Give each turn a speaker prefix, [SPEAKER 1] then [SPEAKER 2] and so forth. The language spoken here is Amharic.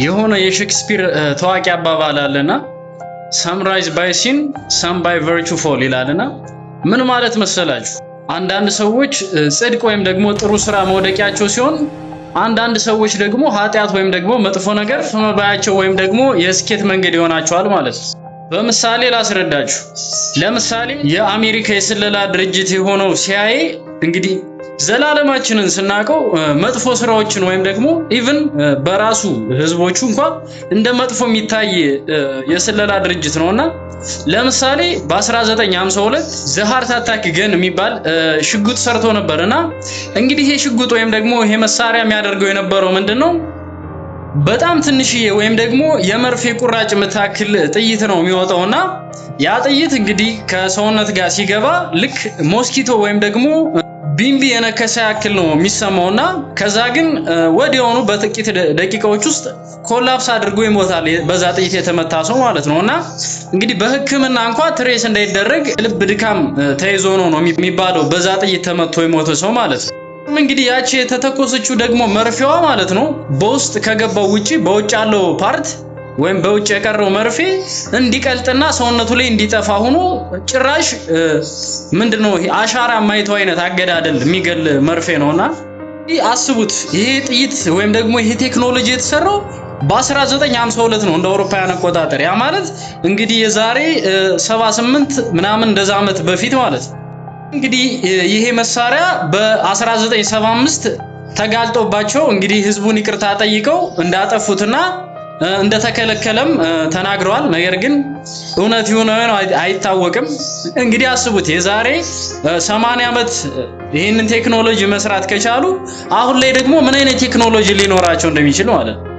[SPEAKER 1] የሆነ የሼክስፒር ታዋቂ አባባል አለና "Some rise by sin, some by virtue fall" ይላልና ምን ማለት መሰላችሁ? አንዳንድ ሰዎች ጽድቅ ወይም ደግሞ ጥሩ ስራ መውደቂያቸው ሲሆን፣ አንዳንድ ሰዎች ደግሞ ኃጢአት ወይም ደግሞ መጥፎ ነገር መባያቸው ወይም ደግሞ የስኬት መንገድ ይሆናቸዋል ማለት ነው። በምሳሌ ላስረዳችሁ። ለምሳሌ የአሜሪካ የስለላ ድርጅት የሆነው ሲአይኤ እንግዲህ ዘላለማችንን ስናውቀው መጥፎ ስራዎችን ወይም ደግሞ even በራሱ ህዝቦቹ እንኳ እንደ መጥፎ የሚታይ የስለላ ድርጅት ነውና፣ ለምሳሌ በ1952 the heart attack gun የሚባል ሽጉጥ ሰርቶ ነበር። እና እንግዲህ ይሄ ሽጉጥ ወይም ደግሞ ይሄ መሳሪያ የሚያደርገው የነበረው ምንድን ነው? በጣም ትንሽዬ ወይም ደግሞ የመርፌ ቁራጭ የምታክል ጥይት ነው የሚወጣውና ያ ጥይት እንግዲህ ከሰውነት ጋር ሲገባ ልክ mosquito ወይም ደግሞ ቢምቢ የነከሰ ያክል ነው የሚሰማውና ከዛ ግን ወዲያውኑ በጥቂት ደቂቃዎች ውስጥ collapse አድርጎ ይሞታል፣ በዛ ጥይት የተመታ ሰው ማለት ነው። እና እንግዲህ በሕክምና እንኳ trace እንዳይደረግ ልብ ድካም ተይዞ ነው ነው የሚባለው በዛ ጥይት ተመቶ የሞተ ሰው ማለት ነው። እንግዲህ ያቺ የተተኮሰችው ደግሞ መርፌዋ ማለት ነው በውስጥ ከገባው ውጪ በውጭ ያለው part ወይም በውጭ የቀረው መርፌ እንዲቀልጥና ሰውነቱ ላይ እንዲጠፋ ሆኖ ጭራሽ ምንድነው አሻራ የማይተው አይነት አገዳደል የሚገል መርፌ ነውና አስቡት። ይሄ ጥይት ወይም ደግሞ ይሄ ቴክኖሎጂ የተሰራው በ1952 ነው እንደ አውሮፓውያን አቆጣጠር። ያ ማለት እንግዲህ የዛሬ 78 ምናምን እንደዛ ዓመት በፊት ማለት ነው። እንግዲህ ይሄ መሳሪያ በ1975 ተጋልጦባቸው እንግዲህ ህዝቡን ይቅርታ ጠይቀው እንዳጠፉትና እንደተከለከለም ተናግረዋል። ነገር ግን እውነት ይሁን አይታወቅም። እንግዲህ አስቡት፣ የዛሬ 80 ዓመት ይህንን ቴክኖሎጂ መስራት ከቻሉ አሁን ላይ ደግሞ ምን አይነት ቴክኖሎጂ ሊኖራቸው እንደሚችል ማለት ነው።